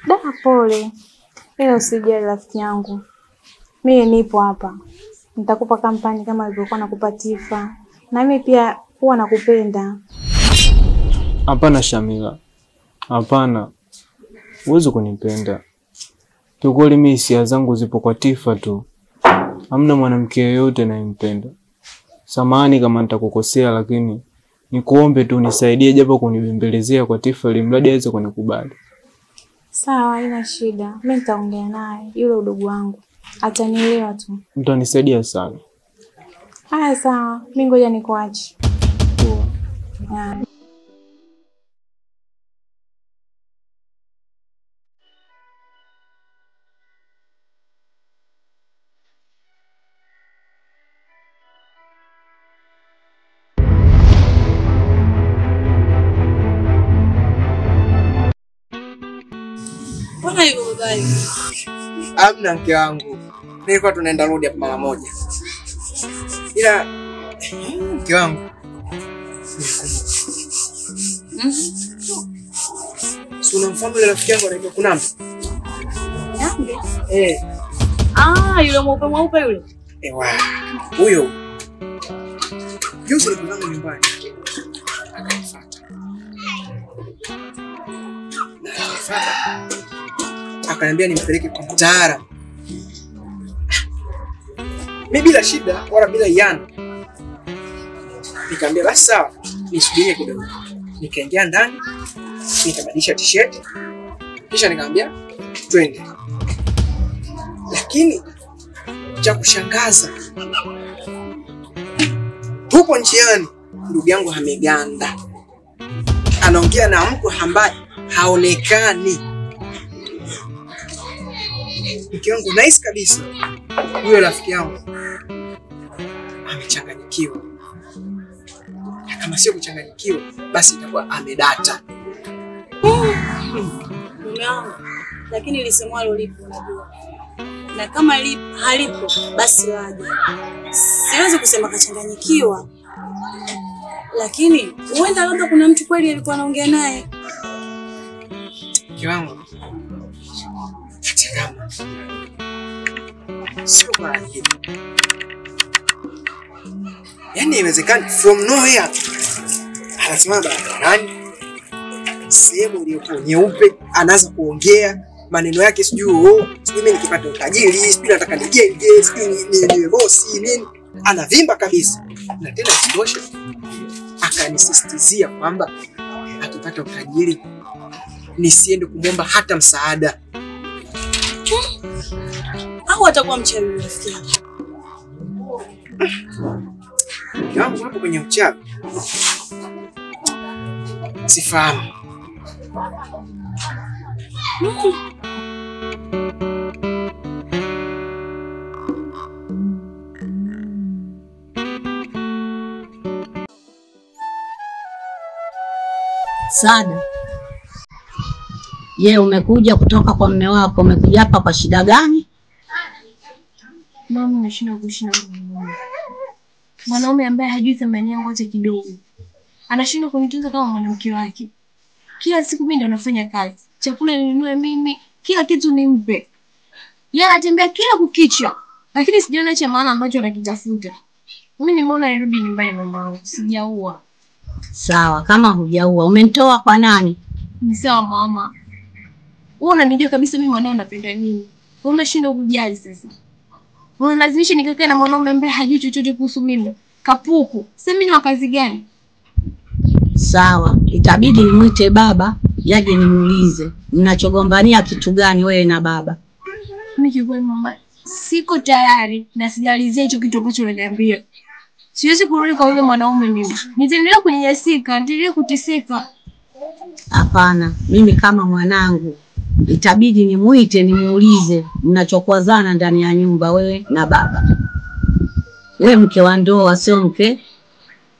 Da, pole. Ila usijali rafiki yangu. Mimi nipo hapa. Nitakupa kampani kama nilivyokuwa nakupa Tifa. Na mimi pia huwa nakupenda. Hapana Shamila. Hapana. Huwezi kunipenda. Kiukweli mimi hisia zangu zipo kwa Tifa tu. Hamna mwanamke yeyote anayempenda. Samahani kama nitakukosea, lakini nikuombe tu nisaidie japo kunibembelezea kwa Tifa ili mradi aweze kunikubali. Sawa, haina shida. Mimi nitaongea naye, yule udugu wangu. Atanielewa tu. Mtanisaidia sana. Haya sawa, mimi ngoja nikuache. Poa. Mbona hivyo babai? Amna mke wangu. Nilikuwa tunaenda rudi hapa mara moja. Ila mke wangu. Si unamfahamu yule rafiki yangu anaitwa Kunambi? Kunambi? Eh. Ah, yule mweupe mweupe yule. Ewa. Huyo. Juzi nilikuwa nyumbani. Akanifuata. Na akanifuata. Akaniambia nimpeleke kwa mtaalamu. Mimi bila shida wala bila yana. Nikamwambia basi sawa, nisubirie kidogo. Nikaingia ndani, nikabadilisha t-shirt. Kisha nikamwambia twende. Lakini cha kushangaza, tupo njiani, ndugu yangu ameganda. Anaongea na mtu ambaye haonekani. Mke wangu nice kabisa. Huyo rafiki yangu amechanganyikiwa. Na kama sio kuchanganyikiwa, basi itakuwa amedata. Mume wangu, lakini lisemwalo lipo unajua. Na kama lipo halipo basi laje. Siwezi kusema kachanganyikiwa. Lakini huenda labda kuna mtu kweli alikuwa anaongea naye. Mke wangu, kama sio kwa akili. Yaani inawezekana from nowhere anasimama barabarani, sehemu iliyokuwa nyeupe, anaanza kuongea maneno yake, sijui oh, sijui mimi nikipata utajiri, sijui nataka nijenge, sijui niwe bosi nini. Anavimba kabisa. Na tena isitoshe akanisisitizia kwamba akipata utajiri nisiende kumwomba hata msaada. Au atakuwa mchawi rafiki yako? Yangu hapo kwenye uchawi sifahamu. Sada, ye umekuja kutoka kwa mume wako, umekuja hapa kwa shida gani? Mama, nimeshindwa kuishi na mume. Mwanaume ambaye hajui thamani yangu hata kidogo. Anashindwa kunitunza kama mwanamke wake. Kila siku mimi ndo nafanya kazi. Chakula ninunue mimi, kila kitu nimpe. Yeye anatembea kila kukicha, lakini sijaona cha maana ambacho anakitafuta. Mimi nimeona nirudi nyumbani mamangu, sijaua. Sawa, kama hujaua, umenitoa kwa nani? Ni sawa mama. Wewe unanijua kabisa mimi mwanao napenda nini. Wewe unashindwa kujali sasa. Unalazimisha nikakae na mwanaume ambaye hajui chochote kuhusu mimi. Kapuku. Sasa mimi ni wa kazi gani? Sawa, itabidi nimwite baba, yaje nimuulize mnachogombania kitu gani wewe na baba. Mimi kikweli mama, siko tayari na sijalizia hicho kitu ambacho unaniambia. Siwezi kurudi kwa yule mwanaume mimi. Nitaendelea kunyanyasika, nitaendelea kuteseka. Hapana, mimi kama mwanangu itabidi nimuite nimuulize mnachokwazana ndani ya nyumba wewe na baba. Wewe mke wa ndoa sio mke.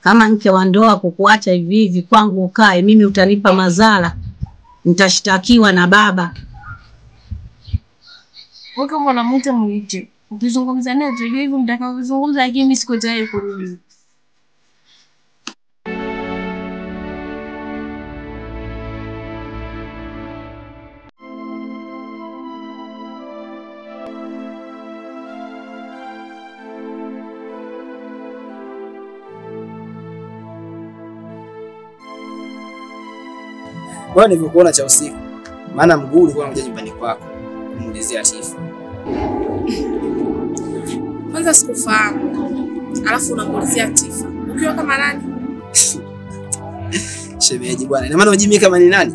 Kama mke wa ndoa kukuacha hivi hivi kwangu ukae, mimi utanipa madhara. Nitashtakiwa na baba. Wewe kama unamuita muite. Ukizungumza naye tujue hivyo mtakavyozungumza, lakini mimi siko tayari kurudi. Bwana nilivyokuona cha usiku, maana mguu ulikuwa unakuja nyumbani kwako kumuulizia Tifa. Kwanza sikufahamu. Alafu unamuulizia Tifa. Ukiwa kama nani? Shemeji bwana, ina maana unajui mimi kama ni nani?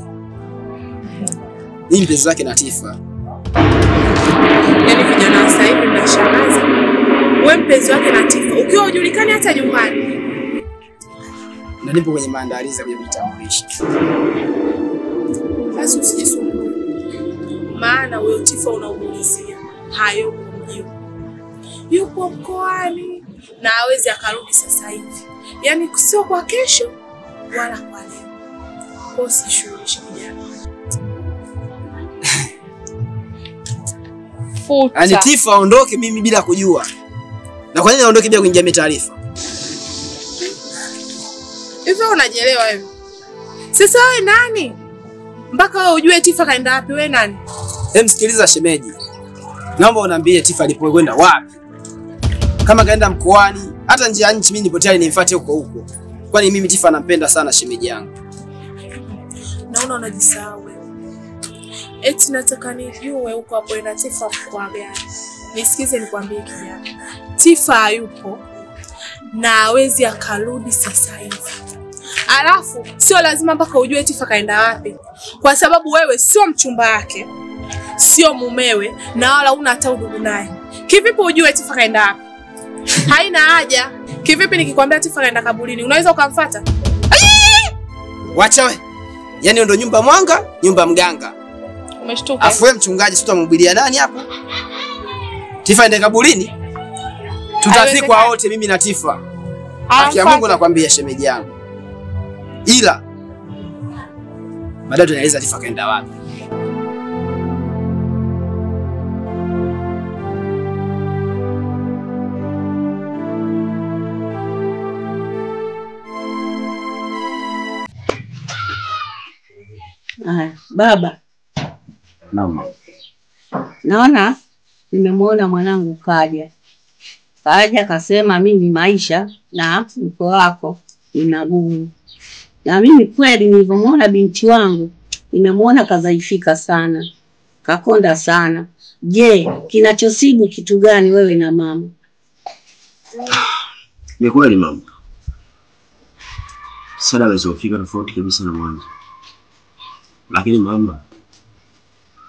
Ni mpenzi wake na Tifa. Yaani vijana sasa hivi mnashangaza. Wewe mpenzi wake na Tifa ukiwa hujulikani hata nyumbani. Na nipo kwenye maandalizi ya kujitambulisha. Basi usijisumbue. Maana huyo Tifa unamuulizia hayupo mjini. Yupo mkoani na hawezi akarudi sasa hivi. Yaani sio kwa kesho wala kwa leo. Kwa usishughulishe kijana. Futa. Yaani Tifa aondoke mimi bila kujua. Na kwa nini aondoke bila kuingia taarifa? Hivyo unajielewa wewe? Sasa wewe nani? Mpaka wewe ujue Tifa kaenda wapi, wewe nani? Hem, sikiliza shemeji. Naomba uniambie Tifa alipokwenda wapi? Kama kaenda mkoani, hata nje ya nchi mimi nipo tayari nimfuate huko huko. Kwani mimi Tifa nampenda sana shemeji yangu. Naona unajisahau wewe. Eti nataka nijue huko hapo ina Tifa mkoa gani. Nisikize nikwambie kijana. Tifa hayupo na hawezi akarudi sasa hivi. Alafu sio lazima mpaka ujue Tifa kaenda wapi. Kwa sababu wewe sio mchumba wake, sio mumewe na wala huna hata udugu naye. Kivipi ujue Tifa kaenda wapi? Haina haja. Kivipi nikikwambia Tifa kaenda kaburini, unaweza ukamfuata? Wacha we. Yaani ndio nyumba mwanga, nyumba mganga. Umeshtuka. Afu wewe mchungaji sio utamhubiria nani hapo? Tifa ende kaburini? Tutazikwa wote mimi na Tifa. Haki ya Mungu nakwambia shemeji yangu. Ila baadaye tunaeleza Tifa kaenda wapi. Aya, baba. Naam. Naona nimemuona mwanangu kaja. Kaja kasema mimi maisha na mko wako ni magumu. Na mimi kweli nilivyomuona binti wangu nimemuona kadhaifika sana. Kakonda sana. Je, kinachosibu kitu gani wewe na mama? Ni kweli mama. Sada amezofika tofauti kabisa na mwanzo. Lakini mama,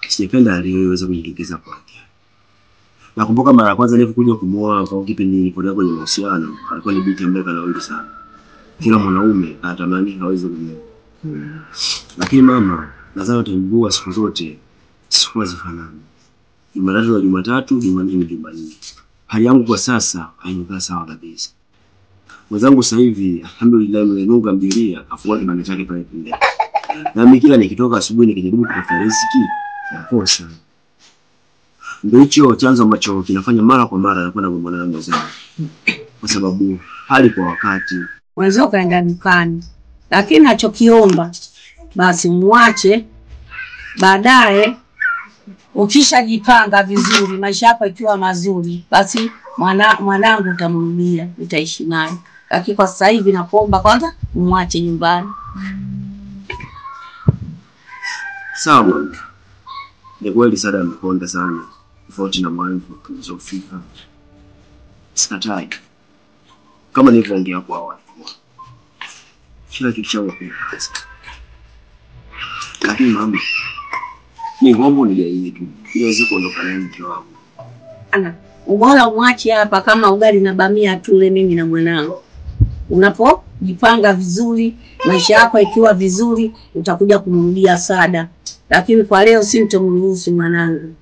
sijapenda aliyoweza kujitokeza kwake. Nakumbuka mara ya kwanza nilipokuja kumuoa kwa kipindi nilipokuwa kwenye mahusiano, alikuwa ni binti ambaye kanawili sana. Kila mwanaume anatamani aweze kumuoa. Lakini mama, nadhani utambua siku zote siku hazifanani. Jumatatu na Jumatatu, Jumanne ni Jumanne. Hali yangu kwa sasa hainikaa sawa kabisa. Mwenzangu sasa hivi alhamdulillah Mungu amjalia afungua kibanda chake pale pembeni. Na mimi kila nikitoka asubuhi nikijaribu kutafuta riziki nakosa. Ndio hicho chanzo ambacho kinafanya mara kwa mara nakwenda kwa mwanangu mwenzangu. Kwa sababu hali kwa wakati Wenzao kaenda dukani. Lakini nachokiomba basi muache, baadaye ukishajipanga vizuri maisha yako ikiwa mazuri basi mwanangu utamrudia, utaishi naye. Lakini kwa sasa hivi nakuomba kwanza muache nyumbani. Sawa bwana. Ni kweli Sada amekonda sana. Tofauti na mwanzo tulizofika. Sikatai. Kama nilivyoongea hapo awali. Kila kitu changu kinaanza. Lakini mama, ni ngombo ni gaidi tu. Niweze kuondoka naye mke wangu. Ana, ubora umwache hapa kama ugali na bamia tule mimi na mwanangu. Unapojipanga vizuri, maisha yako ikiwa vizuri, utakuja kumrudia Sada. Lakini kwa leo sintomruhusu mwanangu.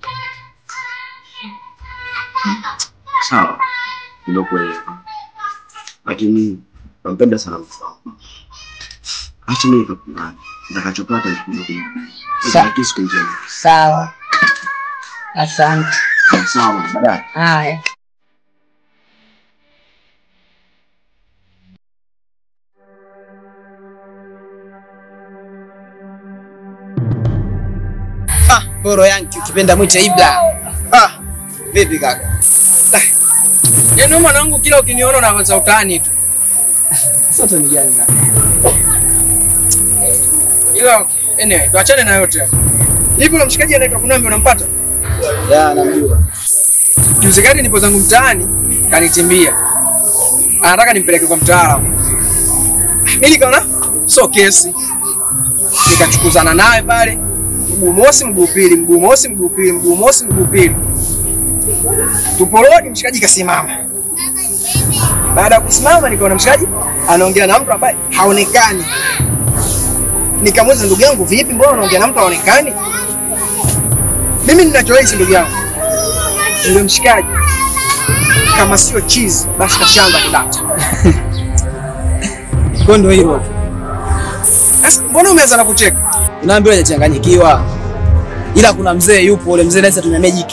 Sawa. Nimekuelewa. Lakini nampenda sana mke wangu. Acha mimi nikakubali. Nitakachopata nitakuja. Sawa. Asante. Sawa, baadaye. Haya. Ah, boro yanki ukipenda mwite Ibra. Ah, vipi kaka? Yaani mwanangu kila ukiniona unaanza utani tu. Sasa ni gani kaka? Ila Anyway, tuachane na yote. Hivi yule mshikaji anaitwa Kunambi unampata? Ya, namjua. Juzi kati nipo zangu mtaani, kanitimbia. Anataka nimpeleke kwa mtaalamu. Mimi nikaona so kesi. Nikachukuzana naye pale. Mguu mosi mguu pili, mguu mosi mguu pili, mguu mosi mguu pili. Tupo road, mshikaji kasimama. Baada ya kusimama nikaona mshikaji anaongea na mtu ambaye haonekani. Nikamuuliza ndugu yangu, vipi, mbona unaongea na mtu haonekani? Mimi ninachohisi ndugu yangu, yule mshikaji kama sio cheese basi kashaanza kudata. Kwa ndio hilo. Sasa mbona umeanza na kucheka? Unaambiwa hajachanganyikiwa. Ila kuna mzee yupo, ule mzee anaweza tumia magic.